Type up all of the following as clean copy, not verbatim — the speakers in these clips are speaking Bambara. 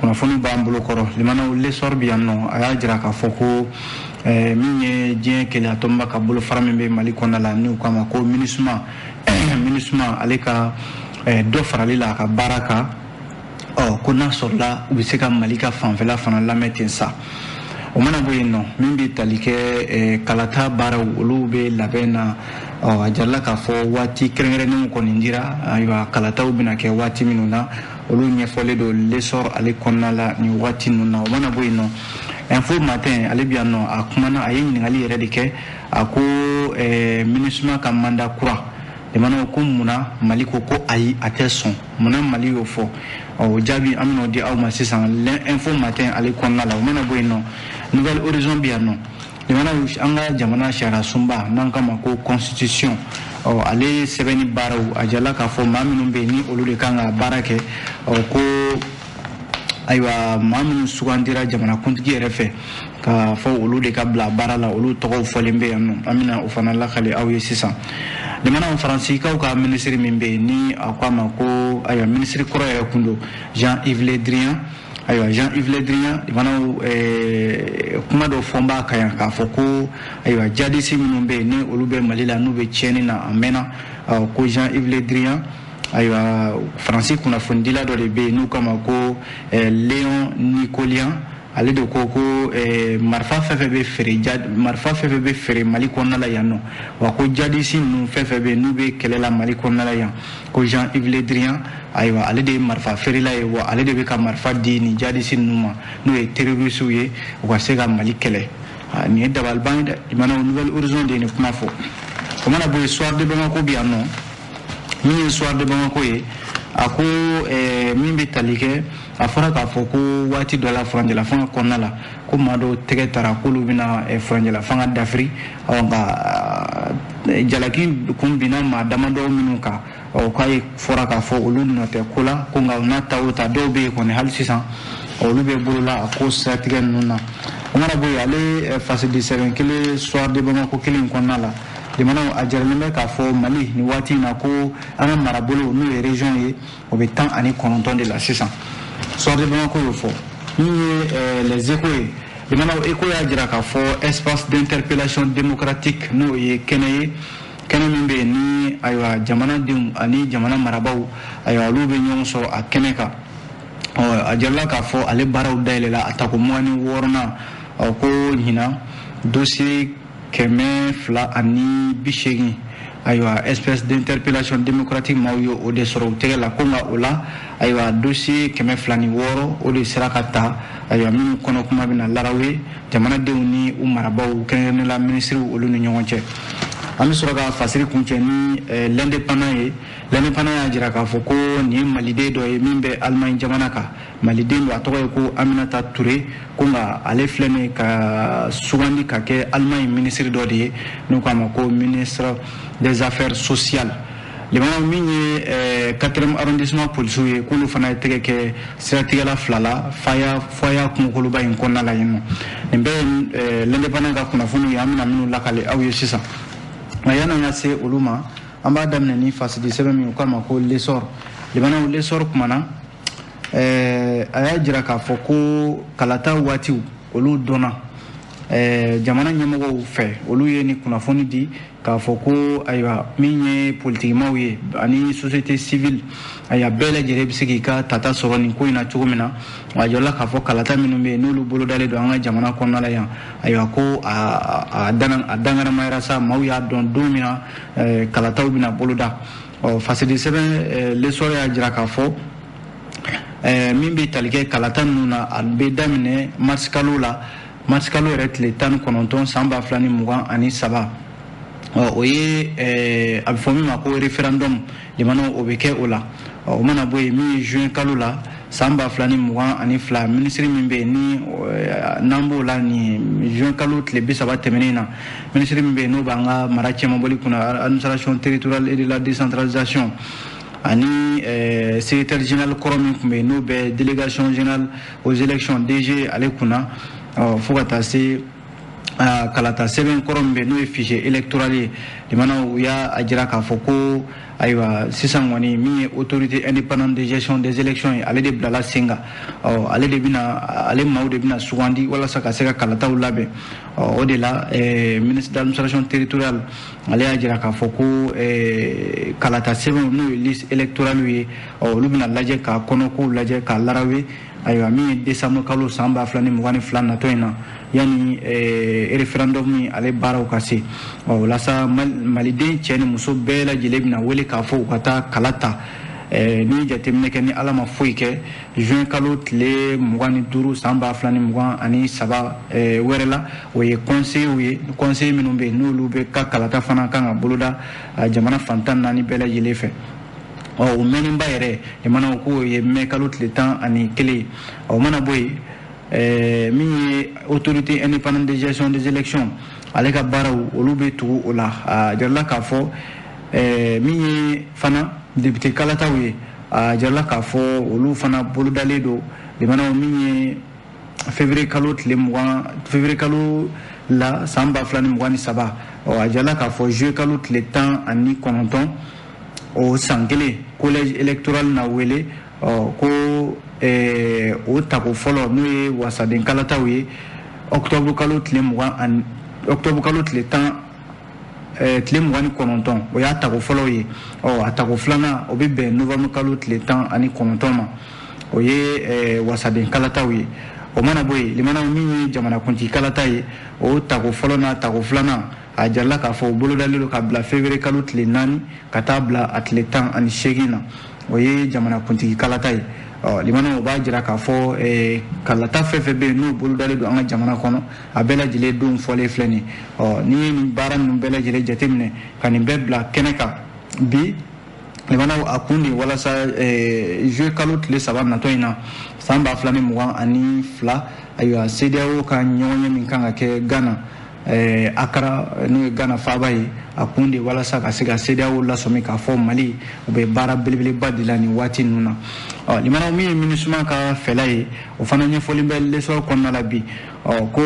Kunnafoni b'an bolo kɔrɔ. Limanaw, L'Essor bi yan nɔ, a y'a jira k'a fɔ ko min ye diɲɛ kelenya tɔnba ka bolofara min bɛ Mali kɔnɔna la, n'u k'a ma ko MINUSMA, MINUSMA ale ka dɔ farali la a ka baara kan, ɔ ko n'a sɔrɔla u bɛ se ka Mali ka fanfɛla fana lamɛn ten sa. O mana bɔ yen nɔ, min bɛ tali kɛ kalata baaraw, olu bɛ labɛn na. Ɔ a jirala k'a fɔ waati kɛrɛnkɛrɛnnenw kɔni dira. Ayiwa, kalataw bɛna kɛ waati minnu na, olu ɲɛfɔlen don L'Essor ale kɔnɔna la nin waati ninnu na. O mana bɔ yen nɔ, Info Matin ale bi yan nɔ, a kumana, a ye ɲininkali yɛrɛ de kɛ. A ko MINUSMA ka mandat kura, jamanaw ko munna Mali ko ko ayi, a tɛ sɔn? Munna Mali y'o fɔ? O jaabi, an bɛn'o di aw ma sisan Info Matin ale kɔnɔna la. O mana bɔ yen nɔ, Nouvel Horizon bi yan nɔ. Jamana, an ka jamana sariya sunba n'an k'a ma ko constitution, ɔ ale sɛbɛnni baaraw, a jirala k'a fɔ maa minnu bɛ yen ni olu de kan ka baara kɛ, ɔ ko ayiwa, maa minnu sugandira jamanakuntigi yɛrɛ fɛ k'a fɔ olu de ka bila baara la, olu tɔgɔw fɔlen bɛ yan nɔ. An bɛna o fana lakale aw ye sisan. Jamana, Faransikaw ka minisiri min bɛ yen ni a ko a ma ko, ayiwa, minisiri kɔrɔ yɛrɛ kun don, Jean-Yves Le Drian. Ayiwa, Jean-Yves Le Drian, jamanaw, kuma dɔ fɔ n b'a kan yan k'a fɔ ko ayiwa, jadisi minnu bɛ yen ni olu bɛ Mali la, n'u bɛ tiɲɛni na a mɛnna, ko Jean-Yves Le Drian, ayiwa, Faransi kunnafonidila dɔ de bɛ yen n'u k'a ma ko Léon Nicolian, ale de ko ko marifa fɛn fɛn bɛ feere, marifa fɛn fɛn bɛ feere Mali kɔnɔna la yan nɔ, wa ko jadisi ninnu fɛn fɛn bɛ yen n'u bɛ kɛlɛ la Mali kɔnɔna la yan, ko Jean-Yves Le Drian, ayiwa, ale de ye marifa feerela ye, wa ale de bɛ ka marifa di nin jadisi ninnu ma, n'o ye terrorisiw ye, u ka se ka Mali kɛlɛ. Nin ye dabaliban ye dɛ. Limanaw, Nouvel Horizon de ye nin kuma fɔ. O mana bɔ yen, Soir de Bamako bi yan nɔ. Min ye Soir de Bamako ye, a ko min bɛ tali kɛ, a fɔra k'a fɔ ko waati dɔ la, furancɛla fanga kɔnɔna la, ko maa dɔw tɛgɛ tara k'olu bɛna furancɛla fanga dafiri. Ɔ nka jalaki kun binna maa damadɔ minnu kan, ɔ k'a ye fɔra k'a fɔ olu nɔ tɛ ko la, ko nka u n'a ta o ta, dɔw bɛ yen kɔni hali sisan olu bɛ bolola a ko siratigɛ ninnu na. O mana bɔ yen, ale fasidi sɛbɛn kelen, Soir de Bamako kelen in kɔnɔna la, jamanaw, a jiralen bɛ k'a fɔ Mali nin waati in na ko an ka marabolo, n'o ye région ye, o bɛ 19 de la sisan. Soir de Bamako y'o fɔ. Min ye Les Échos ye, jamanaw, Écho y'a jira k'a fɔ espace d'interpellation démocratique, n'o ye kɛnɛ ye, kɛnɛ min bɛ yen ni ayiwa, jamanadenw ani jamana marabaaw, ayiwa, olu bɛ ɲɔgɔn sɔrɔ a kɛnɛ kan. Ɔ a jirala k'a fɔ ale baaraw dayɛlɛla a tako 26nan. Ɔ ko ɲinan dossier 280, ayiwa, espace d'interpellation démocratique maaw ye o de sɔrɔ u tɛgɛ la, ko nka o la, ayiwa, dossier 206, o de sera ka ta, ayiwa, minnu kɔnɔ kuma bɛna larawe jamanadenw ni u marabaaw, kɛrɛnkɛrɛnnenya la minisiriw, olu ni ɲɔgɔn cɛ. An bɛ sɔrɔ ka fasiri kuncɛ ni L'Indépendant ye. L'Indépendant y'a jira k'a fɔ ko nin ye maliden dɔ ye min bɛ Allemagne jamana kan. Maliden don, a tɔgɔ ye ko Aminata Touré. Ko nka ale filɛ nin ye ka sugandi ka kɛ Allemagne minisiri dɔ de ye, n'u k'a ma ko ministre des Affaires sociales. Limanaw, min ye quatrième arrondissement polisiw ye, k'olu fana ye tɛgɛ kɛ siratigɛla fila la Faya Faya kungokoloba in kɔnɔna la yen nɔ. Nin bɛɛ ye L'Indépendant ka kunnafoniw ye, an bɛna minnu lakale aw ye sisan. Nka yan'an ka se olu ma, an b'a daminɛ ni fasidi sɛbɛn min u k'a ma ko L'Essor. Limanaw, L'Essor kumana, a y'a jira k'a fɔ ko kalata waatiw, olu dɔnna jamana ɲɛmɔgɔw fɛ. Olu ye ni kunnafoni di k'a fɔ ko ayiwa, min ye politikimaw ye ani société civile, ayiwa, bɛɛ lajɛlen bɛ se k'i ka tata sɔrɔ nin ko in na cogo min na. A jɔla k'a fɔ kalata minnu bɛ yen, n'olu bolodalen don an ka jamana kɔnɔna la yan, ayiwa, ko a dangaramayara sa, maaw y'a dɔn don min na kalataw bɛna boloda. Ɔ fasidi sɛbɛn L'Essor y'a jira k'a fɔ min bɛ tali kɛ kalata ninnu na, a bɛ daminɛ marisikalo la, marisikalo yɛrɛ tile 19, san 2023. Ɔ o ye a bɛ fɔ min ma ko référendum, limanaw, o bɛ kɛ o la. Ɔ o mana bɔ yen, min ye juin kalo la, san 2022, minisiri min bɛ yen ni n'an b'o la nin juin kalo tile 30 tɛmɛnen na, minisiri min bɛ yen n'o b'an ka mara cɛmabɔli kunna, Administration territoriale et de la décentralisation, ani secrétaire général kɔrɔ min tun bɛ yen, n'o bɛ Délégation générale aux élections, DG, ale kunna, ɔ fo ka taa se kalata sɛbɛn kɔrɔ min bɛ yen, n'o ye fichier électoral ye, Limanaw, u y'a jira k'a fɔ ko ayiwa, sisan kɔni, min ye Autorité indépendante de gestion des élections ye, ale de bilala sen kan. Ɔ, ale de bɛna, ale maaw de bɛna sugandi walasa ka se ka kalataw labɛn. Ɔ, o de la, ministre d'administration territoriale, ale y'a jira k'a fɔ ko kalata sɛbɛnw, n'o ye liste électorale ye, ɔ, olu bɛna lajɛ k'a kɔnɔkow lajɛ k'a larawe. Ayiwa, min ye décembre kalo san 2022 natɔ in na, yanni référendum min ale baaraw ka se. Ɔ, o la sa, maliden cɛ ni muso bɛɛ lajɛlen bɛna wele k'a fɔ u ka taa kala ta. Ni jateminɛ kɛ, ni Ala ma foyi kɛ, juin kalo tile 25 san 2023 wɛrɛ la, o ye conseillers ye, conseiller minnu bɛ yen, n'olu bɛ ka kalata fana kan ka boloda jamana fan 14 bɛɛ lajɛlen fɛ. Ɔ, o mɛnnenba yɛrɛ, jamanaw k'o ye mai kalo tile 11 ye. O mana bɔ yen, min ye Autorité indépendante de gestion des élections, ale ka baaraw, olu bɛ tugu o la. A jirala k'a fɔ min ye fana député kalataw ye, a jirala k'a fɔ olu fana bolodalen don. Limanaw, min ye février kalo tile 20, février kalo la san 2023, ɔ, a jirala k'a fɔ juillet kalo tile 19, o san kelen, collège électoral na wele. Ɔ, ko o tako fɔlɔ, n'o ye wasaden kalataw ye, octobre kalo tile 20 ani octobre kalo tile 10, tile 29, o y'a tako fɔlɔ ye. Ɔ, a tako filanan, o bɛ bɛn novembre kalo tile 19 ma, o ye wasaden kalataw ye. O mana bɔ yen, limanaw, min ye jamanakuntigi kalata ye, o tako fɔlɔ n'a tako filanan, a jirala k'a fɔ o bolodalen don ka bila février kalo tile 4 ka taa bila a tile 18 na, o ye jamanakuntigi kalata ye. Ɔ, limanaw, o b'a jira k'a fɔ kalata fɛn fɛn bɛ yen, n'o bolodalen don an ka jamana kɔnɔ, a bɛɛ lajɛlen don fɔlen filɛ nin ye. Ɔ, n'i ye nin baara ninnu bɛɛ lajɛlen jateminɛ ka nin bɛɛ bila kɛnɛ kan bi, limanaw, a kun de walasa juillet kalo tile 3 natɔ in na san 2022, ayiwa, CEDEAO ka ɲɔgɔnye min kan ka kɛ Ghana, Accra, n'o ye Ghana faaba ye, a kun de walasa ka se ka CEDEAO lasɔmi k'a fɔ Mali, u bɛ baara belebeleba de la nin waati ninnu na. Ɔ, limanaw, min ye MINUSMA ka fɛla ye, o fana ɲɛfɔlen bɛ L'Essor kɔnɔna la bi. Ɔ, ko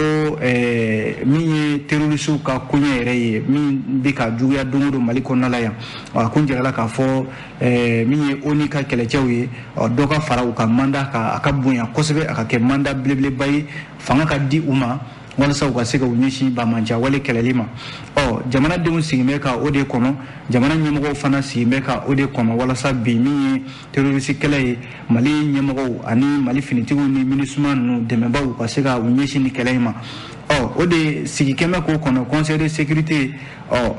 min ye terroristew ka koɲɛ yɛrɛ ye, min bɛ ka juguya don o don Mali kɔnɔna la yan, ɔ, a kun jirala k'a fɔ min ye ONU ka kɛlɛcɛw ye, ɔ, dɔ ka fara u ka mandat kan, a ka bonya kosɛbɛ, a ka kɛ mandat belebeleba ye, fanga ka di u ma walasa u ka se ka u ɲɛsin banbaanci wale kɛlɛli ma. Ɔ, jamanadenw sigin bɛ ka o de kɔnɔ, jamana ɲɛmɔgɔw fana sigin bɛ ka o de kɔnɔ, walasa bi, min ye terroriste kɛlɛ ye, Mali ɲɛmɔgɔw ani Mali finitigiw ni MINUSMA ninnu dɛmɛbaw ka se ka u ɲɛsin ni kɛlɛ in ma. Ɔ, o de sigi kɛmɛ k'o kɔnɔ Conseil de sécurité. Ɔ,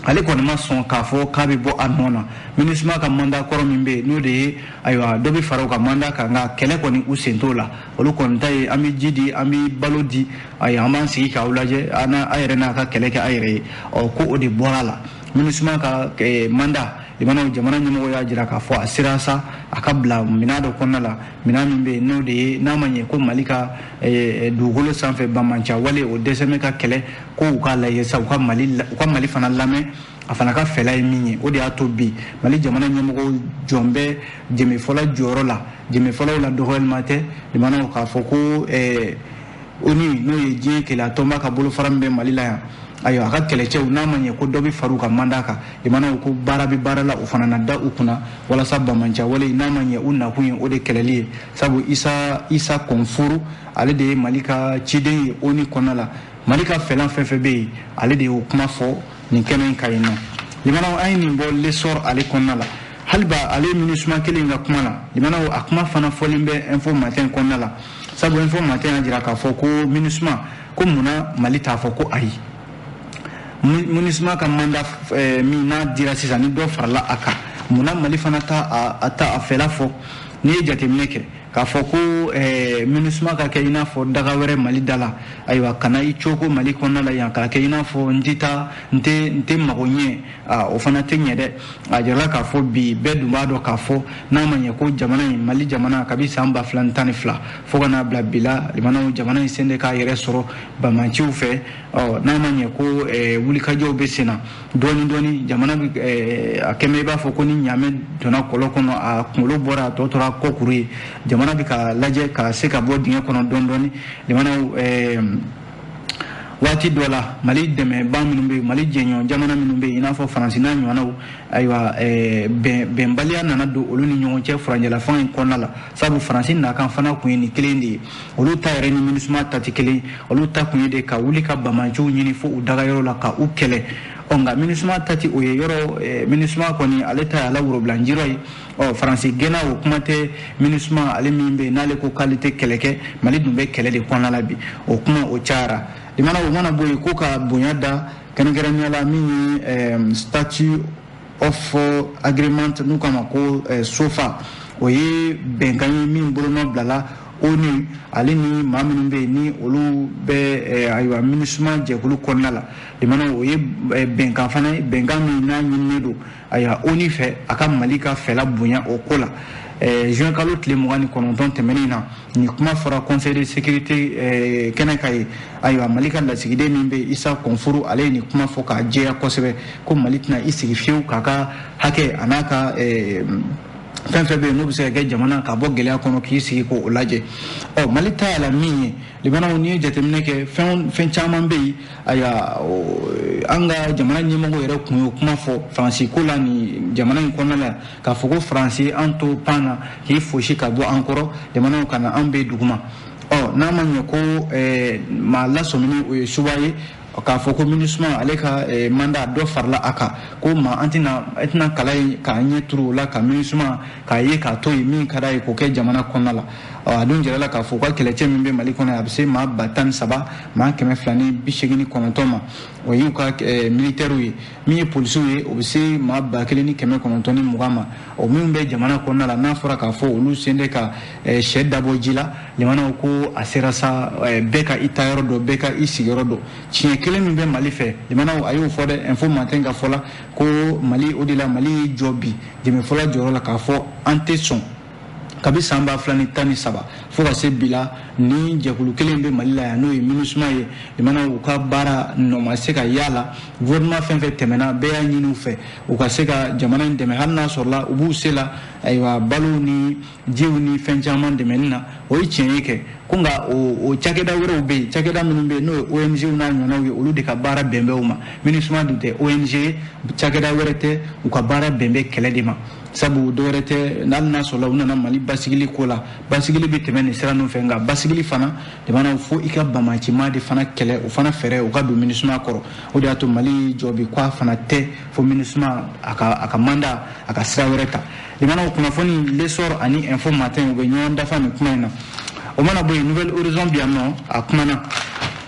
ale kɔni ma sɔn k'a fɔ k'a bɛ bɔ a nɔ na. MINUSMA ka mandat kɔrɔ min bɛ yen, n'o de ye, ayiwa, dɔ bɛ fara u ka mandat kan, nka kɛlɛ kɔni, u sen t'o la. Olu kɔni ta ye an bɛ ji di, an bɛ balo di, ayiwa, an b'an sigi k'aw lajɛ, an n'a yɛrɛ n'a ka kɛlɛ kɛ a yɛrɛ ye. Ɔ, ko o de bɔra a la. MINUSMA ka mandat, limanaw, jamana ɲɛmɔgɔ y'a jira k'a fɔ a sera sa a ka bila minɛn dɔ kɔnɔna la, minɛn min bɛ yen, n'o de ye n'a ma ɲɛ ko Mali ka dugukolo sanfɛ banbaanci wale, o dɛsɛ bɛ ka kɛlɛ, ko u k'a lajɛ sa, u ka Mali fana lamɛn, a fana ka fɛla ye min ye. O de y'a to bi Mali jamana ɲɛmɔgɔw jɔn bɛ jɛmɛfɔla jɔyɔrɔ la. Jɛmɛfɔlaw la dɔgɔyalima tɛ, limanaw, k'a fɔ ko ONU, n'o ye diɲɛ keleya tɔnba ka bolofara min bɛ Mali la yan, ayiwa, a ka kɛlɛcɛw, n'a ma ɲɛ ko dɔ bɛ far'u ka mandat kan, limanaw, ko baara bɛ baara la, o fana na da u kunna walasa banbaanci wale, n'a ma ɲɛ u nakun ye o de kɛlɛli ye. Sabu Isa Kɔnforo, ale de ye Mali ka ciden ye ONU kɔnɔna la. Mali ka fɛlan fɛn fɛn bɛ yen, ale de y'o kuma fɔ nin kɛnɛ in kan yen nɔ. Limanaw, an ye nin bɔ L'Essor ale kɔnɔna la. Haliba ale MINUSMA kelen ka kuma la, limanaw, a kuma fana fɔlen bɛ Info Matin kɔnɔna la. Sabu Info Matin y'a jira k'a fɔ ko MINUSMA ko munna Mali t'a fɔ ko ayi, MINUSMA ka mandat min n'a dira sisan, ni dɔ farala a kan, munna Mali fana ta a ta a fɛla fɔ? N'i ye jateminɛ kɛ k'a fɔ ko MINUSMA ka kɛ i n'a fɔ daga wɛrɛ Mali da la, ayiwa, kana i coko Mali kɔnɔna la yan k'a kɛ i n'a fɔ n tɛ taa, n tɛ mago ɲɛ, o fana tɛ ɲɛ dɛ. A jirala k'a fɔ bi, bɛɛ dun b'a dɔn k'a fɔ n'a ma ɲɛ ko jamana in, Mali jamana, kabi san 2012 fo ka n'a bila bi la, limanaw, jamana in sen de k'a yɛrɛ sɔrɔ bamanciw fɛ. Ɔ, n'a ma ɲɛ ko wulikajɔw bɛ sen na dɔɔni dɔɔni, jamana bɛ a kɛmɛ i b'a fɔ ko ni ɲaamɛ donna kɔlɔn kɔnɔ, a kunkolo bɔra, a tɔ tora kɔkuru ye. Jamana bɛ ka lajɛ ka se ka bɔ dingɛ kɔnɔ dɔɔni dɔɔni, limanaw. Waati dɔ la Mali dɛmɛba minnu bɛ yen, Mali jɛɲɔgɔn jamana minnu bɛ yen, i n'a fɔ Faransi n'a ɲɔgɔnnaw, ayiwa bɛnbaliya nana don olu ni ɲɔgɔn cɛ furancɛla fanga in kɔnɔna la, sabu Faransi nakan fana kun ye nin kelen de ye. Olu ta yɛrɛ ni MINUSMA ta tɛ kelen, olu ta kun ye de ka wuli ka bamanciw ɲini fo u dagayɔrɔ la ka u kɛlɛ. Ɔ nka MINUSMA ta ti o ye yɔrɔ, MINUSMA kɔni ale ta ye ala worobilanjira ye. Ɔ Faransi gɛnna, o kuma tɛ. MINUSMA ale min bɛ yen n'ale ko k'ale tɛ kɛlɛ kɛ, Mali dun bɛ kɛlɛ de kɔnɔna la bi, o kuma o cayara. Limana o mana bɔ yen, ko ka bonya da kɛrɛnkɛrɛnnenya la min ye statut of agreement n'u k'a ma ko SOFA, o ye bɛnkan ye min bolonɔ bilala ONU ale ni maa minnu bɛ yen ni olu bɛ ayiwa MINUSMA jɛkulu kɔnɔna la. Limana o ye bɛnkan fana ye, bɛnkan min n'a ɲininen don ayiwa ONU fɛ a ka Mali ka fɛla bonya o ko la. Juin kalo tile 29 tɛmɛnen na, nin kuma fɔra conseil de sécurité kɛnɛ kan ye. Ayiwa Mali ka lasigiden min bɛ Isa Kɔnfuru, ale ye nin kuma fɔ k'a jɛya kosɛbɛ ko Mali tɛna i sigi fiyewu k'a ka hakɛ a n'a ka fɛn fɛn bɛ yen n'o bɛ se ka kɛ jamana ka bɔ gɛlɛya kɔnɔ k'i sigi k'o lajɛ. Ɔ Mali ta y'a la min ye, limanaw, n'i ye jateminɛ kɛ, fɛn caman bɛ yen. Ayiwa an ka jamana ɲɛmɔgɔ yɛrɛ kun y'o kuma fɔ Faransi ko la nin jamana in kɔnɔna la, k'a fɔ ko Faransi an to pan na k'i fosi ka bɔ an kɔrɔ, jamanaw ka na an bɛ duguma. Ɔ n'a ma ɲɛ ko maa lasɔmini o ye suba ye k'a fɔ ko MINUSMA ale ka mandat dɔ farala a kan, ko maa an tɛna kala ye k'a ɲɛ turu o la ka MINUSMA k'a ye k'a to yen, min ka d'a ye k'o kɛ jamana kɔnɔna la. A dun jɛra la k'a fɔ u ka kɛlɛcɛ min bɛ Mali kɔnɔ, a bɛ se maa 13 maa 289 ma, o y'u ka militaires ye. Min ye polisiw ye, o bɛ se maa 1920 ma. O minnu bɛ jamana kɔnɔna la, n'a fɔra k'a fɔ olu sen tɛ ka sɛ dabɔ ji la, limanaw ko a sera sa, bɛɛ ka i taayɔrɔ dɔn, bɛɛ ka i sigiyɔrɔ dɔn. Tiɲɛ kelen min bɛ Mali fɛ, limanaw, a y'o fɔ dɛ, Info Matin ka fɔ la ko Mali o de la Mali y'i jɔ bi dɛmɛ fɔlɔ jɔyɔrɔ la k'a fɔ an tɛ sɔn kabi san 2013 fo ka se bi la ni jɛkulu kelen bɛ Mali la yan, n'o ye MINUSMA ye. Limanaw, u ka baara nɔ ma se ka y'a la. Gouvernement fɛn fɛn tɛmɛna, bɛɛ y'a ɲini u fɛ u ka se ka jamana in dɛmɛ, hali n'a sɔrɔla u b'u se la ayiwa balo ni jiw ni fɛn caman dɛmɛni na, o ye tiɲɛ ye kɛ ko. Nka o cakɛda wɛrɛw bɛ yen, cakɛda minnu bɛ yen n'o ye ONG n'a ɲɔgɔnnaw ye, olu de ka baara bɛn bɛ o ma. MINUSMA dun tɛ ONG ye, cakɛda wɛrɛ tɛ, u ka baara bɛn bɛ kɛlɛ de ma, sabu dɔwɛrɛ tɛ. N'hali n'a sɔrɔla u nana Mali basigili ko la, basigili bɛ tɛmɛ nin sira ninnu fɛ, nka basigili fana jamanaw fo i ka bamacima de fana kɛlɛ, o fana fɛɛrɛ u ka don MINUSMA kɔrɔ. O de y'a to Mali jɔ bi k'a fana tɛ fo MINUSMA a ka mandat a ka sira wɛrɛ ta. Jamanaw, kunnafoni L'Essor ani Info Matin, u bɛ ɲɔgɔn dafa nin kuma in na. O mana bɔ yen, Nouvel Horizon bi yan nɔ, a kumana.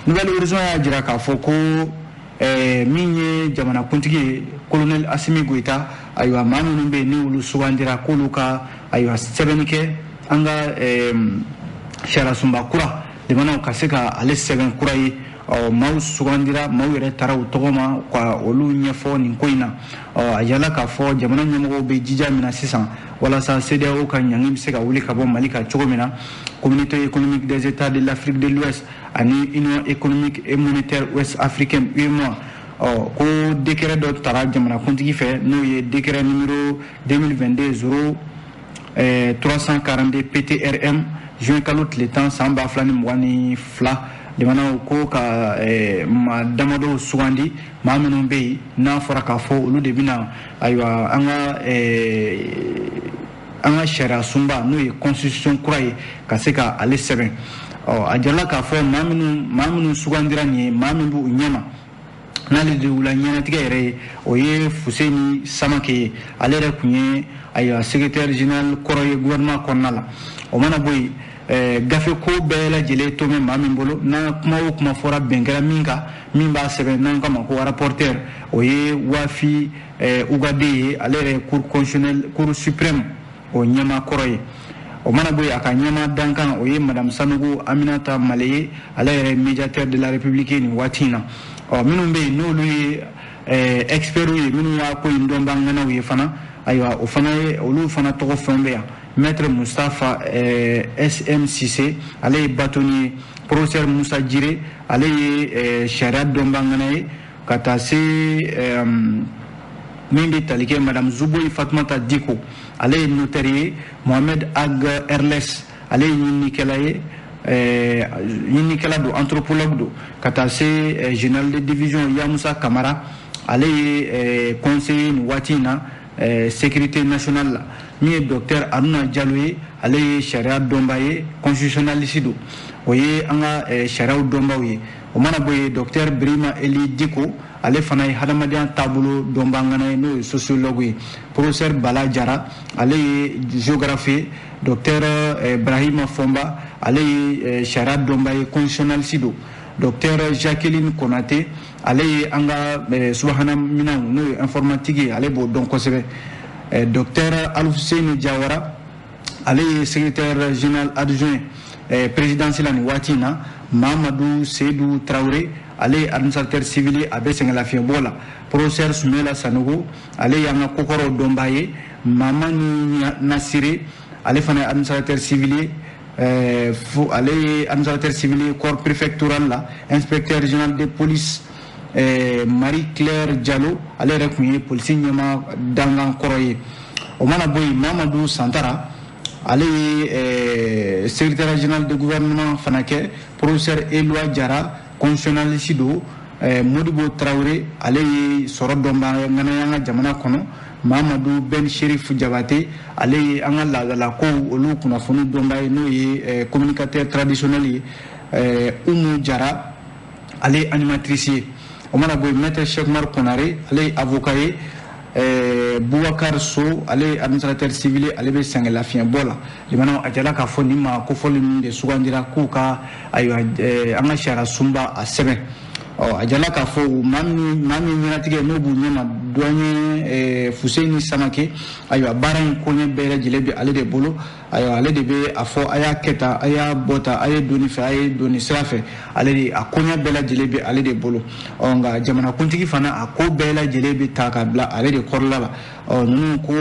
Nouvel Horizon y'a jira k'a fɔ ko min ye jamanakuntigi ye, colonel Asimi Goïta, ayiwa maa minnu bɛ yen ni olu sugandira k'olu ka ayiwa sɛbɛnni kɛ an ka sariyasunba kura, jamanaw ka se ka ale sɛbɛn kura ye. Ɔ maaw sugandira, maaw yɛrɛ taara u tɔgɔ ma ka olu ɲɛfɔ nin ko in na. Ɔ a yirala k'a fɔ jamana ɲɛmɔgɔw bɛ jija min na sisan walasa CEDEAO ka ɲangi bɛ se ka wuli ka bɔ Mali kan cogo min na, Communauté économique des États de l'Afrique de l'Ouest ani Union économique et monétaire ouest africaine, UEMOA. Ɔ ko décret dɔ tara jamanakuntigi fɛ, n'o ye décret numéro 2022 0 342 PTRM, juin kalo tile 10 san 2022. Jamanaw ko ka maa damadɔw sugandi, maa minnu bɛ yen n'a fɔra k'a fɔ olu de bɛna ayiwa an ka sariya sunba, n'o ye constitution kura ye, ka se ka ale sɛbɛn. Ɔ a jirala k'a fɔ maa minnu sugandira nin ye, maa min b'u ɲɛma n'ale de wula ɲɛnatigɛ yɛrɛ ye, o ye Fuseni Samake ye. Ale yɛrɛ tun ye ayiwa secrétaire général kɔrɔ ye gouvernement kɔnɔna la. O mana bɔ yen, gafe ko bɛɛ lajɛlen to bɛ maa min bolo, n'a kuma o kuma fɔra, bɛn kɛra min kan, min b'a sɛbɛn n'an k'a ma ko rapporteur, o ye Wafi Ugade ye. Ale yɛrɛ ye cour constitutionnelle, cour suprême o ɲɛmaa kɔrɔ ye. O mana bɔ yen, a ka ɲɛmaa dankan, o ye madame Sanogo Aminata Male ye. Ale yɛrɛ ye médiateur de la République nin waati in na. Ɔ minnu bɛ yen n'olu ye experts ye, minnu y'a ko in dɔnbaa ŋanaw ye fana, ayiwa o fana ye, olu fana tɔgɔ fɛn bɛ yan: maître Mustapha SM Cissé, ale ye bâtonnier; professeur Musa Jire, ale ye sariya dɔnbaa ŋana ye; ka taa se min bɛ tali kɛ madame Zuboyi Fatumata Diko, ale ye notaire ye; Mohamed Ag Erles, ale ye ɲininikɛla ye. ɲininikɛla don, anthropologue don, ka taa se général de division Yamusa Kamara, ale ye conseiller nin waati in na sécurité nationale la. Min ye docteur Aruna Jalo ye, ale ye sariya dɔnba ye, constitutionnaliste don, o ye an ka sariyaw dɔnbaw ye. O mana bɔ yen, docteur Birima Eli Diko, ale fana ye hadamadenya taabolo dɔnbagana ye, n'o ye sociologue ye. Professeur Bala Jara, ale ye géographe ye. Docteur Brahima Fomba, ale ye sariya dɔnba ye, constitutionnaliste don. Docteur Jacqueline Konate, ale ye an ka subahana minɛnw, n'o ye informatique ye, ale b'o dɔn kosɛbɛ. Docteur Alfuseni Jawara, ale ye secrétaire général adjoint présidence la nin waati in na. Mamadou Seydou Traoré, ale ye administrateur civil ye, a bɛ sɛgɛnlafiɲɛbɔ la. Professeur Sumela Sanogo, ale y'an ka kokɔrɔw dɔnbaa ye. Mamani Nasire, ale fana ye administrateur civil ye, ale ye administrateur civil ye corps préfectoral la. Inspecteur général de police Marie Claire Diallo, ale yɛrɛ tun ye polisi ɲɛma dangan kɔrɔ ye. O mana bɔ yen, Mamadou Santara, ale ye secrétaire général de gouvernement fana kɛ. Professeur Eloi Jara, constitutionnaliste don. Modibo Traoré, ale ye sɔrɔ dɔnbaa ŋana ye an ka jamana kɔnɔ. Mamadou Ben Sherif Jabate, ale ye an ka laadalakow olu kunnafoni dɔnbaa ye, n'o ye communicateur traditionnel ye. Umu Jara, ale ye animatrice ye. O mana bɔ yen, maître Cheikh Umar Konare, ale ye avocat ye. Boubacar So, ale ye administrateur civil ye, ale bɛ sɛgɛnlafiɲɛbɔ la. Limanaw, a jala k'a fɔ nin maa kofɔli ninnu de sugandira k'u ka ayiwa an ka sariya sunba a sɛbɛn. Ɔ, a jala k'a fɔ maa min ɲɛnatigɛ n'o b'u ɲɛma, douanier Fuseni Samake, ayiwa baara in koɲɛ bɛɛ lajɛlen bɛ ale de bolo. Ayiwa, ale de bɛ a fɔ a y'a kɛ tan, a y'a bɔ tan, a ye don nin fɛ, a ye don nin sira fɛ, ale de a koɲɛ bɛɛ lajɛlen bɛ ale de bolo. Ɔ, nka jamanakuntigi fana a ko bɛɛ lajɛlen bɛ ta ka bila ale de kɔrɔla la. Ɔ, ninnu ko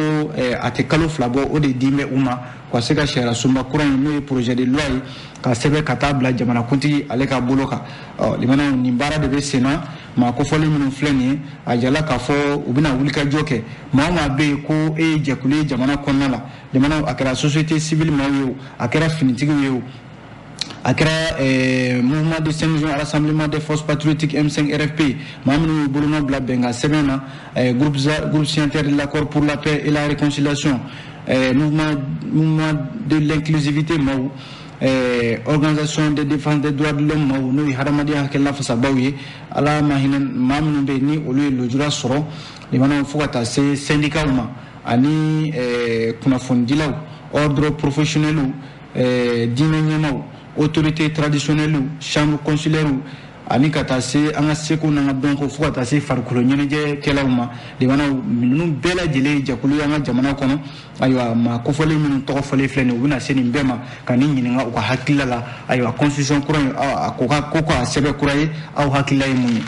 a tɛ kalo 2 bɔ, o de din bɛ u ma ka se ka sariya sunba kura in, n'o ye projet de loi ye, ka sɛbɛn ka taa bila jamanakuntigi ale ka bolo kan. Ɔ, limanaw, nin baara de bɛ sen na. Maa kofɔlen minnu filɛ nin ye, a jala k'a fɔ u bɛna wulikajɔ kɛ. Maa o maa bɛ yen ko e ye jɛkulu ye jamana kɔnɔna la, limanaw, a kɛra société civile maaw ye o, a kɛra finitigiw ye o, a kɛra mouvement de 5 juin rassemblement des forces patriotiques M5 RFP, maa minnu y'u bolonɔ bila bɛnkan sɛbɛn na, groupe signataire de l'accord pour la paix et la réconciliation, mouvement de l'inclusivité maaw, organisation de défense des droits de l'homme maaw, n'o ye hadamadenya hakɛ lafasabaw ye, ala ma hinɛ maa minnu bɛ yen ni olu ye lujura sɔrɔ, limanaw, fo ka taa se syndicats ma ani kunnafonidilaw, ordre professionnel, diinɛ ɲɛmaaw, autorité traditionnelle, chambre consulaire, ani ka taa se an ka seko n'an ka dɔnko, fo ka taa se farikolo ɲɛnajɛkɛlaw ma. Limanaw, ninnu bɛɛ lajɛlen ye jɛkulu ye an ka jamana kɔnɔ. Ayiwa, maa kofɔlen minnu tɔgɔ fɔlen filɛ nin ye, u bɛna se nin bɛɛ ma ka nin ɲininka u ka hakilila la. Ayiwa, constitution kura in, a ko ka ko k'a sɛbɛn kura ye, aw hakilila ye mun ye?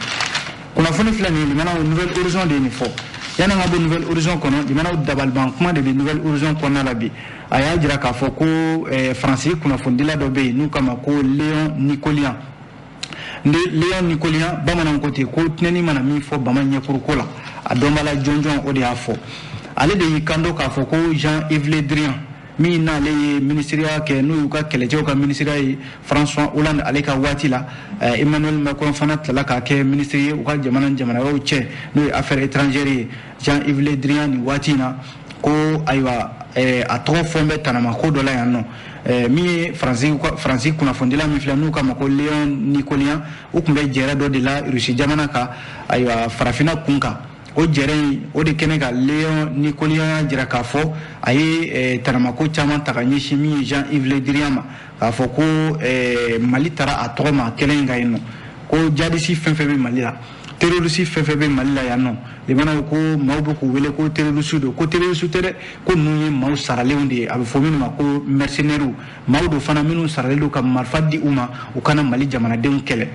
Kunnafoni filɛ nin ye, limanaw, Nouvelle Horizon de ye nin fɔ. Yanni an ka bɔ Nouvelle Horizon kɔnɔ, limanaw, dabaliban kuma de bɛ Nouvelle Horizon kɔnɔna la bi. A y'a jira k'a fɔ ko Faransi kunnafonidila dɔ bɛ yen n'u kama ko Léon Nicolian. Léon Nicolian, bamananw ko ten ko tinɛni mana min fɔ bama ɲɛkuruko la, a dɔnbala jɔnjɔn o de y'a fɔ. Ale de y'i kanto k'a fɔ ko Jean-Yves Le Drian, min n'ale ye ministériya kɛ, n'o y'u ka kɛlɛcɛw ka ministériya ye François Hollande ale ka waati la, Emmanuel Macron fana tilala k'a kɛ ministre ye u ka jamana ni jamana wɛrɛw cɛ, n'o ye affaires étrangères ye. Jean-Yves Le Drian nin waati in na, ko ayiwa a tɔgɔ fɔn bɛ tanama ko dɔ la yan nɔ. Min ye Faransi kunnafonidila min filɛ n'u k'a ma ko Léon Nicolian, u tun bɛ jɛrɛ dɔ de la Rusi jamana kan, ayiwa farafinna kun kan. O jɛrɛ in, o de kɛnɛ kan, Léon Nicolian y'a jira k'a fɔ a ye tanamako caman ta ka ɲɛsin min ye Jean-Yves Le Drian ma, k'a fɔ ko Mali taara a tɔgɔ ma kɛlɛ in kan yen nɔ, ko jadisi fɛn fɛn bɛ Mali la, terroriste fɛn fɛn bɛ Mali la yan nɔ, limanaw, ko maaw bɛ k'u wele ko terroriste don, ko terroriste tɛ dɛ, ko ninnu ye maaw saralenw de ye, a bɛ fɔ minnu ma ko mercenaires, maaw don fana minnu saralen don ka marifa di u ma u kana Mali jamanadenw kɛlɛ.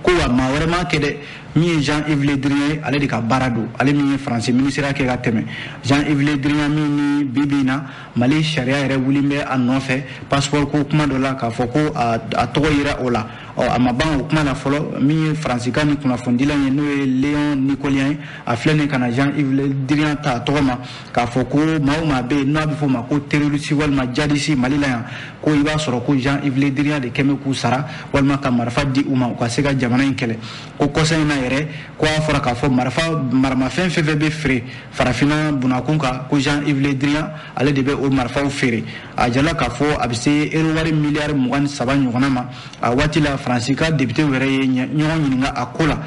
Ko wa maa wɛrɛ m'a kɛ dɛ, min ye Jean-Yves Le Drian ye, ale de ka baara don, ale min ye Faransi minisiriya kɛ ka tɛmɛ. Jean-Yves Le Drian min ni bi bi in na Mali sariya yɛrɛ wulilen bɛ a nɔfɛ passeport ko kuma dɔ la, k'a fɔ ko a tɔgɔ yira o la. Ɔ a ma ban o kuma la fɔlɔ, min ye faransikan ni kunnafonidila ye, n'o ye Léon Nicolian ye, a filɛ nin ka na Jean-Yves Le Drian ta a tɔgɔ ma k'a fɔ ko maa o maa bɛ yen n'a bɛ fɔ o ma ko terroriste walima djihadiste Mali la yan, ko i b'a sɔrɔ ko Jean-Yves Le Drian de kɛn bɛ k'u sara walima ka marifa di u ma u ka se ka jamana in kɛlɛ. Ko kɔsa in na yɛrɛ, ko a fɔra k'a fɔ marifa maramafɛn fɛn fɛn bɛ feere farafinna bunakun kan, ko Jean-Yves Le Drian ale de bɛ o marifaw feere. A jirala k'a fɔ a bɛ se euro wari miliyari 23 ɲɔgɔnna ma. A waati la Faransi ka député yɛrɛ ye ɲɔgɔn ɲininka a ko la.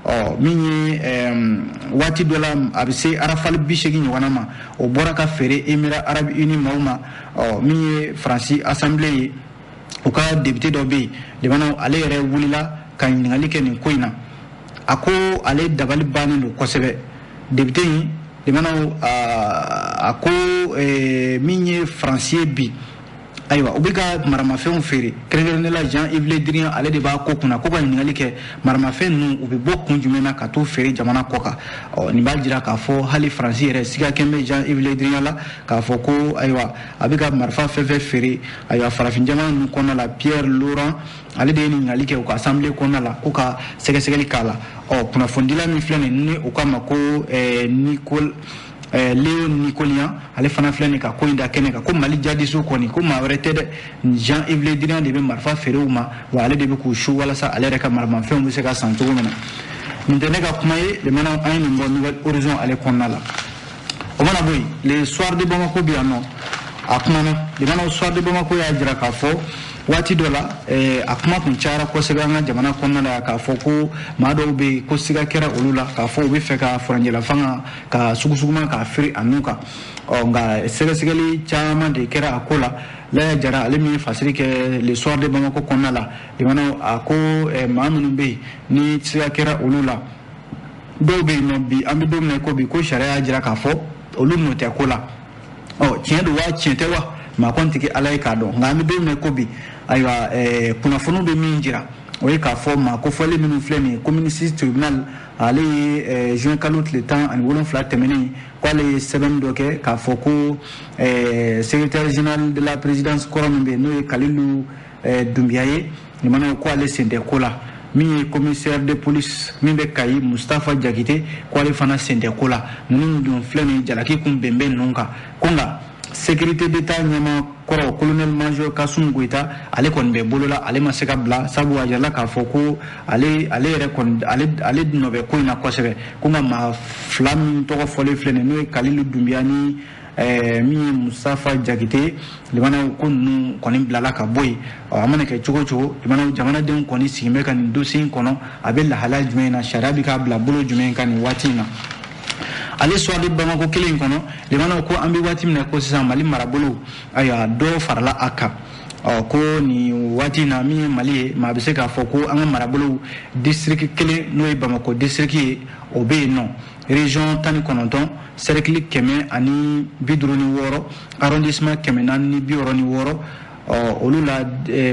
Ɔ min ye waati dɔ la a bɛ se arafali 80 ɲɔgɔnna ma, o bɔra ka feere Émirats Arabes Unis maaw ma. Ɔ min ye Faransi assemblée ye, u ka député dɔ bɛ yen limanaw, ale yɛrɛ wulila ka ɲininkali kɛ nin ko in na. A ko ale dabali bannen don kosɛbɛ. Député in limanaw, a ko min ye Faransi ye bi, ayiwa u bɛ ka maramafɛnw feere, kɛrɛnkɛrɛnnenya la Jean-Yves Le Drian ale de b'a ko kunna, ko ka ɲininkali kɛ maramafɛn ninnu u bɛ bɔ kun jumɛn na ka t'u feere jamana kɔ kan. Ɔ nin b'a jira k'a fɔ hali Faransi yɛrɛ siga kɛn bɛ Jean-Yves Le Drian la k'a fɔ ko ayiwa a bɛ ka marifa fɛn fɛn feere ayiwa farafin jamana ninnu kɔnɔna la. Pierre Laurent ale de ye ɲininkali kɛ u ka assemblée kɔnɔna la ko ka sɛgɛsɛgɛli k'a la. Ɔ kunnafonidila min filɛ nin ni u k'a ma ko Nicole Léon Nicolian, ale fana filɛ nin ka ko in da kɛnɛ kan, ko Mali jadisiw kɔni, ko maa wɛrɛ tɛ dɛ, Jean-Yves Le Drian de bɛ marifa feere u ma, wa ale de bɛ k'u su walasa ale yɛrɛ ka maramafɛnw bɛ se ka san cogo min na. Nin tɛ ne ka kuma ye limanaw, an ye nin bɔ Nouvel Horizon ale kɔnɔna la. O mana bɔ yen, Le Soir de Bamako bɛ yan nɔ, a kumana limanaw. Soir de Bamako y'a jira k'a fɔ waati dɔ la a kuma kun cayara kosɛbɛ an ka jamana kɔnɔna la, k'a fɔ ko maa dɔw bɛ yen ko siga kɛra olu la k'a fɔ u bɛ fɛ ka furancɛla fanga ka sugusuguma k'a firi a nun kan. Ɔ nka sɛgɛsɛgɛli caman de kɛra a ko la. Laya Jara ale min ye fasiri kɛ Le Soir de Bamako kɔnɔna la limanaw, a ko maa minnu bɛ yen ni siga kɛra olu la, dɔw bɛ yen nɔ bi an bɛ don min na i ko bi, ko sariya y'a jira k'a fɔ olu nɔ tɛ ko la. Ɔ tiɲɛ don wa tiɲɛ tɛ wa, maa kɔni tɛ kɛ Ala ye k'a dɔn, nka an bɛ don min na i ko bi, ayiwa kunnafoniw bɛ min jira o ye k'a fɔ maa kofɔlen minnu filɛ nin ye, commune 6 tribunal ale ye juin kalo tile 17 tɛmɛnen k'ale ye sɛbɛnni dɔ kɛ k'a fɔ ko secrétaire général de la présidence kɔrɔ min bɛ yen n'o ye Kalilu Dunbiya ye, limanaw ko ale sen tɛ ko la. Min ye commissaire de police min bɛ Kayi, Mustafa Jakite, k'ale fana sen tɛ ko la. Ninnu dun filɛ nin jalaki kun bɛn bɛ ninnu kan ko nka sécurité d'État ɲɛmaa kɔrɔ colonel major Kasum Goïta ale kɔni bɛ bolo la, ale ma se ka bila, sabu a jirala k'a fɔ ko ale yɛrɛ kɔni ale nɔ bɛ ko in na kosɛbɛ. Ko nka maa fila min tɔgɔ fɔlen filɛ nin n'o ye Kalilu Dunbiya ni min ye Mustafa Jakite, limanaw ko ninnu kɔni bilala ka bɔ yen. Ɔ a mana kɛ cogo o cogo, limanaw jamanadenw kɔni sigi bɛ ka nin dossier in kɔnɔ, a bɛ lahalaya jumɛn na, sariya bɛ k'a bila bolo jumɛn kan nin waati in na. Ale Soir de Bamako kelen in kɔnɔ limanaw, ko an bɛ waati min na ko sisan Mali marabolo ayiwa dɔ farala a kan. Ɔ ko nin waati in na min ye Mali ye, maa bɛ se k'a fɔ ko an ka marabolo district kelen n'o ye Bamako district ye, o bɛ yen nɔ, région 19, cercle 156, arrondissement 466. Ɔ olu la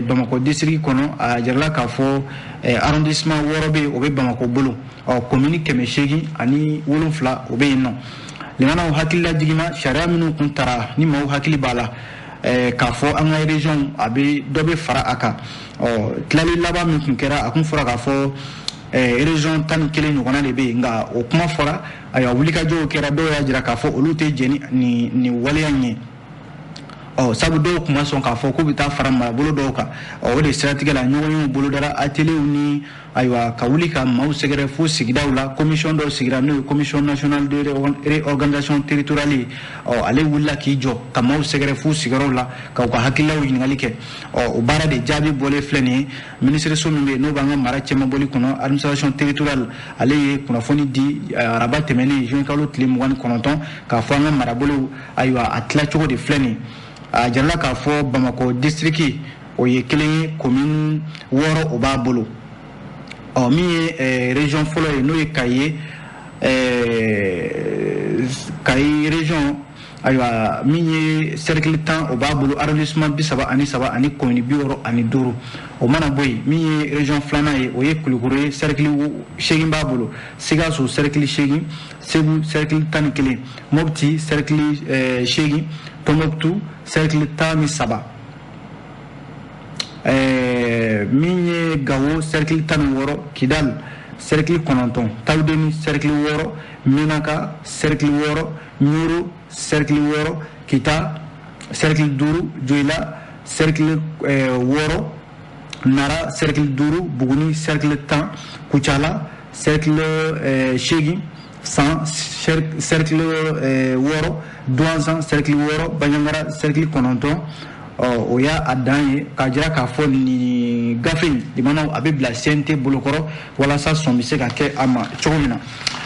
Bamako district kɔnɔ a jirala k'a fɔ arrondissement 6 bɛ yen, o bɛ Bamako bolo. Ɔ commune 807 o bɛ yen nɔ. Limanaw hakilila jiginna sariya minnu kun tara ni maaw hakili b'a la k'a fɔ an ka région a bɛ dɔ bɛ fara a kan. Ɔ tilali laban min kun kɛra, a kun fɔra k'a fɔ région 11 ɲɔgɔnna de bɛ yen, nka o kuma fɔra, ayiwa wulikajɔw kɛra, dɔw y'a jira k'a fɔ olu tɛ jɛn ni nin waleya in ye. Ɔ sabu dɔw kun ma sɔn k'a fɔ k'u bɛ taa fara marabolo dɔw kan. Ɔ o de siratigɛ la ɲɔgɔnyew bolodara ateliers ni ayiwa ka wuli ka maaw sɛgɛrɛ fo sigidaw la. Commission dɔw sigira n'o ye commission nationale de réorganisation territoriale ye. Ɔ ale wulila k'i jɔ ka maaw sɛgɛrɛ fo sigiyɔrɔw la ka u ka hakililaw ɲininkali kɛ. Ɔ o baara de jaabi bɔlen filɛ nin ye, minisiriso min bɛ yen n'o b'an ka mara cɛmabɔli kɔnɔ, administration territoriale, ale ye kunnafoni di araba tɛmɛnen juin kalo tile 29 k'a fɔ an ka marabolow ayiwa a tilacogo de filɛ nin ye. A jirala k'a fɔ Bamako district o ye kelen ye, commune 6 o b'a bolo. Ɔ min ye région fɔlɔ ye n'o ye Kayi ye, Kayi région ayiwa min ye cercle 10 o b'a bolo, arrondissement 33 ani commune 65. O mana bɔ yen, min ye région filanan ye o ye Kulukoro ye, cercle 8 b'a bolo, Sikaso cercle 8, Segu cercle 11, Mopti cercle 8, Tombouctou cercle 13. Min ye Gawo cercle 16, Kidal cercle 9, Tawudeni cercle 6, Menaka cercle 6, Ɲoro cercle 6, Kita cercle 5, Joyila cercle 6, Nara cercle 5, Buguni cercle 10, Kucala cercle 8, San cercle 6, Douentza cercle 6, Bandiagara cercle 9. O y'a a dan ye k'a jira k'a fɔ nin gafe in limanaw a bɛ bila CNT bolokɔrɔ walasa sɔn bɛ se ka kɛ a ma cogo min na.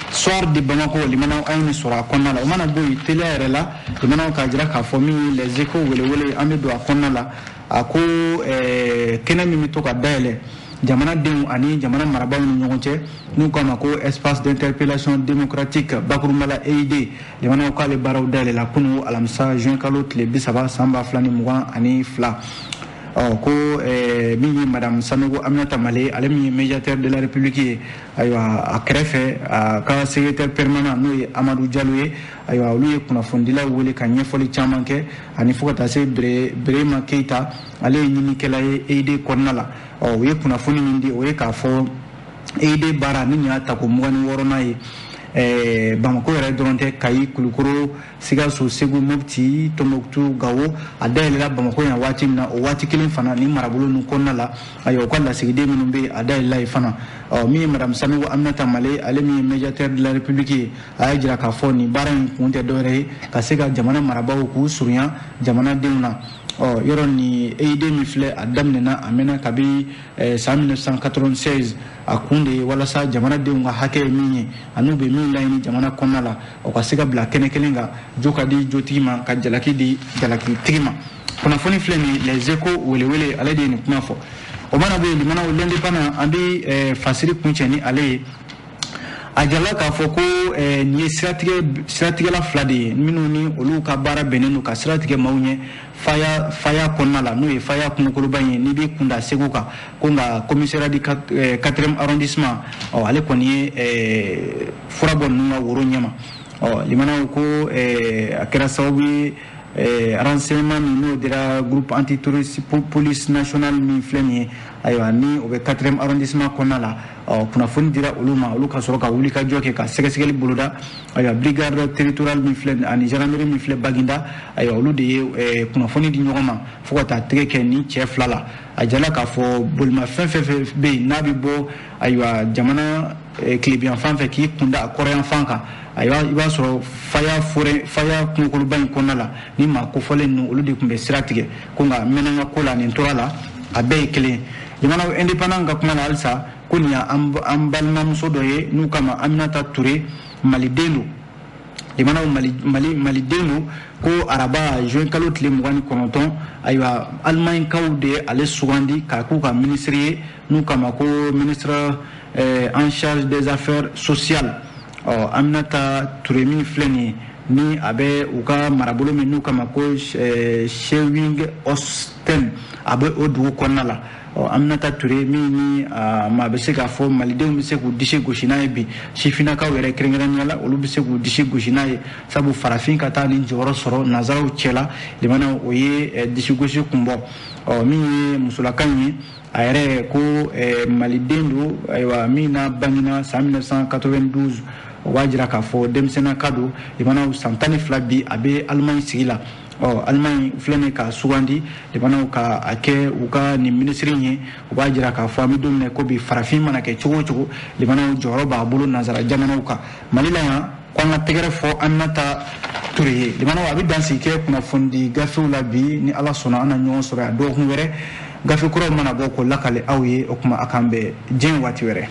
Soir de Bamako limanaw an ye nin sɔrɔ a kɔnɔna la. O mana bɔ yen teliya yɛrɛ la limanaw k'a jira k'a fɔ min ye Les Échos welewele an bɛ don a kɔnɔna la. A ko kɛnɛ min bɛ to ka dayɛlɛ jamanadenw ani jamana marabaaw ni ɲɔgɔn cɛ n'u k'a ma ko espace d'interpellation démocratique bakurunba la EID limanaw k'ale baaraw dayɛlɛla kunun alamisa juin kalo tile 30 san 2022. Ko min ye madame Sanogo Aminata Male, ale min ye médiateur de la République ye, ayiwa a kɛrɛfɛ a ka secrétaire permanent n'o ye Amadou Diallo ye, ayiwa olu ye kunnafonidilaw wele ka ɲɛfɔli caman kɛ ani fo ka taa se Birema Keita, ale ye ɲinikɛla ye EID kɔnɔna la. U ye kunnafoni min di o ye k'a fɔ EID baara ni y'a ta ko 26nan ye Bamako yɛrɛ dɔrɔn tɛ, Kayi, Kulukoro, Sikaso, Segu, Mopti, Tombouctou, Gawo. A dayɛlɛla Bamako yan waati min na, o waati kelen fana ni marabolo ninnu kɔnɔna la, ayiwa u ka lasigiden minnu bɛ yen a dayɛlɛla yen fana. Min ye madame Sanogo Aminata Male, ale min ye médiateur de la République ye, a y'a jira k'a fɔ nin baara in kun tɛ dɔwɛrɛ ye ka se ka jamana marabaaw k'u surunya jamanadenw na. Yɔrɔ ni EID min filɛ a daminɛna a mɛnna kabi san 1996. A kun de ye walasa jamanadenw ka hakɛ ye min ye ani u bɛ min laɲini jamana kɔnɔna la, o ka se ka bila kɛnɛ kelen kan, jo ka di jotigi ma ka jalaki di jalakitigi ma. Kunnafoni filɛ nin ye Les Échos welewele, ale de ye nin kuma fɔ. O mana bɔ yen limanaw, l'Indépendant an bɛ fasiri kuncɛ ni ale ye. A jirala k'a fɔ ko nin ye siratigɛla fila de ye minnu ni olu ka baara bɛnnen don ka sira tigɛ maaw ɲɛ faya kɔnɔna la, n'o ye faya kungokoloba in ye n'i b'i kunda Segu kan. Ko nka commissariat du 4e arrondissement, ale kɔni ye fura bɔ ninnu ka woro ɲɛma. Limanaw ko a kɛra sababu ye renseignement min n'o dira groupe antiterroriste police nationale min filɛ nin ye, ayiwa ni o bɛ 4e arrondissement kɔnɔna la, kunnafoni dira olu ma, olu ka sɔrɔ ka wuli ka jɔ kɛ ka sɛgɛsɛgɛli boloda. Ayiwa brigade territoriale min filɛ ani gendarmerie min filɛ Baginda, ayiwa olu de ye kunnafoni di ɲɔgɔn ma fo ka taa tɛgɛ kɛ ni cɛ fila la. A jala k'a fɔ bolimafɛn fɛn fɛn bɛ yen n'a bɛ bɔ ayiwa jamana tilebiyanfan fɛ k'i kunda a kɔrɔyanfan kan, ayiwa i b'a sɔrɔ faya kungokoloba in kɔnɔna la ni maa kofɔlen ninnu olu de tun bɛ sira tigɛ. Ko nka mɛnna n ka ko la nin tora la a bɛɛ ye kelen. Jamana indépendant ka kuma la halisa, ko nin y'an balimamuso dɔ ye n'u kama Aminata Touré, maliden don. Limanaw maliden don. Ko araba juin kalo tile 29, ayiwa Allemagne-kaw de ye ale sugandi k'a k'u ka ministre ye n'u kama ko ministre en charge des affaires sociales. Aminata Touré min filɛ nin ye ni a bɛ u ka marabolo min n'u kama ko Schleswig Holstein, a bɛ o dugu kɔnɔna la. Aminata Touré min ni maa bɛ se k'a fɔ malidenw bɛ se k'u disi gosi n'a ye bi, sifinnakaw yɛrɛ kɛrɛnkɛrɛnnenya la olu bɛ se k'u disi gosi n'a ye, sabu farafin ka taa nin jɔyɔrɔ sɔrɔ nanzaraw cɛla limanaw o ye disi gosi kun bɔ. Min ye musolaka in ye, a yɛrɛ ko maliden don, ayiwa min n'a bangena san 1992, o b'a jira k'a fɔ denmisɛnninka don. Limanaw san 12 bi a bɛ Allemagne sigi la. Allemagne filɛ nin ye k'a sugandi limanaw ka a kɛ u ka nin minisiri ye, o b'a jira k'a fɔ an bɛ don min na ko bi farafin mana kɛ cogo o cogo limanaw jɔyɔrɔ b'a bolo nanzara jamanaw kan. Mali la yan ko an ka tɛgɛrɛ fɔ Aminata Touré ye. Limanaw a bɛ dansigi kɛ kunnafonidi gafew la bi, ni Ala sɔnna an na ɲɔgɔn sɔrɔ yan dɔgɔkun wɛrɛ. Gafe kuraw mana bɔ k'o lakale aw ye, o tuma a k'an bɛn diɲɛ waati wɛrɛ.